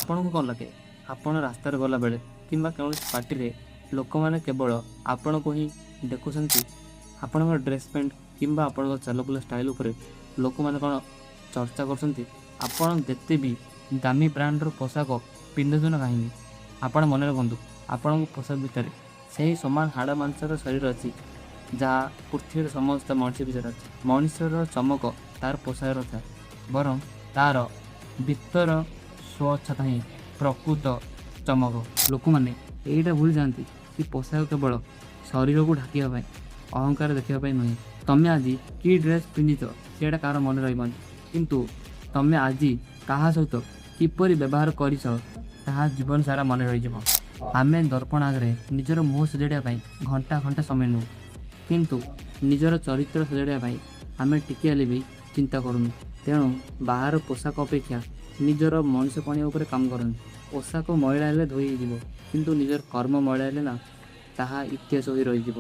ଆପଣଙ୍କୁ କ'ଣ ଲାଗେ, ଆପଣ ରାସ୍ତାରେ ଗଲାବେଳେ କିମ୍ବା କୌଣସି ପାର୍ଟିରେ ଲୋକମାନେ କେବଳ ଆପଣଙ୍କୁ ହିଁ ଦେଖୁଛନ୍ତି? ଆପଣଙ୍କ ଡ୍ରେସ୍ ପ୍ୟାଣ୍ଟ କିମ୍ବା ଆପଣଙ୍କ ଚାଲବୁଲା ଷ୍ଟାଇଲ୍ ଉପରେ ଲୋକମାନେ କ'ଣ ଚର୍ଚ୍ଚା କରୁଛନ୍ତି? ଆପଣ ଯେତେ ବି ଦାମୀ ବ୍ରାଣ୍ଡର ପୋଷାକ ପିନ୍ଧନ୍ତୁ ନା କାହିଁକି, ଆପଣ ମନେ ରଖନ୍ତୁ, ଆପଣଙ୍କ ପୋଷାକ ଭିତରେ ସେହି ସମାନ ହାଡ଼ ମାଂସର ଶରୀର ଅଛି, ଯାହା ପୃଥିବୀର ସମସ୍ତ ମଣିଷ ଭିତରେ ଅଛି। ମଣିଷର ଚମକ ତାର ପୋଷାକରେ ଥାଏ, ବରଂ ତାର ଭିତର ସ୍ୱଚ୍ଛତା ହିଁ ପ୍ରକୃତ ଚମକ। ଲୋକମାନେ ଏଇଟା ଭୁଲି ଯାଆନ୍ତି କି ପୋଷାକ କେବଳ ଶରୀରକୁ ଢାଙ୍କିବା ପାଇଁ, ଅହଙ୍କାର ଦେଖିବା ପାଇଁ ନୁହେଁ। ତମେ ଆଜି କି ଡ୍ରେସ୍ ପିନ୍ଧିଛ, ସେଇଟା କାହାର ମନେ ରହିବନି, କିନ୍ତୁ ତମେ ଆଜି କାହା ସହିତ କିପରି ବ୍ୟବହାର କରିଛ, ତାହା ଜୀବନ ସାରା ମନେ ରହିଯିବ। ଆମେ ଦର୍ପଣ ଆଗରେ ନିଜର ମୁହଁ ସଜାଡ଼ିବା ପାଇଁ ଘଣ୍ଟା ଘଣ୍ଟା ସମୟ ନେଉ, କିନ୍ତୁ ନିଜର ଚରିତ୍ର ସଜାଡ଼ିବା ପାଇଁ ଆମେ ଟିକିଏ ହେଲେ ବି ଚିନ୍ତା କରୁନୁ। ତେଣୁ ବାହାର ପୋଷାକ ଅପେକ୍ଷା ନିଜର ମଣିଷ ପଣିଆ ଉପରେ କାମ କରନ୍ତୁ। ପୋଷାକ ମଇଳା ହେଲେ ଧୋଇ ହେଇଯିବ, କିନ୍ତୁ ନିଜର କର୍ମ ମଇଳା ହେଲେ ନା, ତାହା ଇତିହାସ ହୋଇ ରହିଯିବ।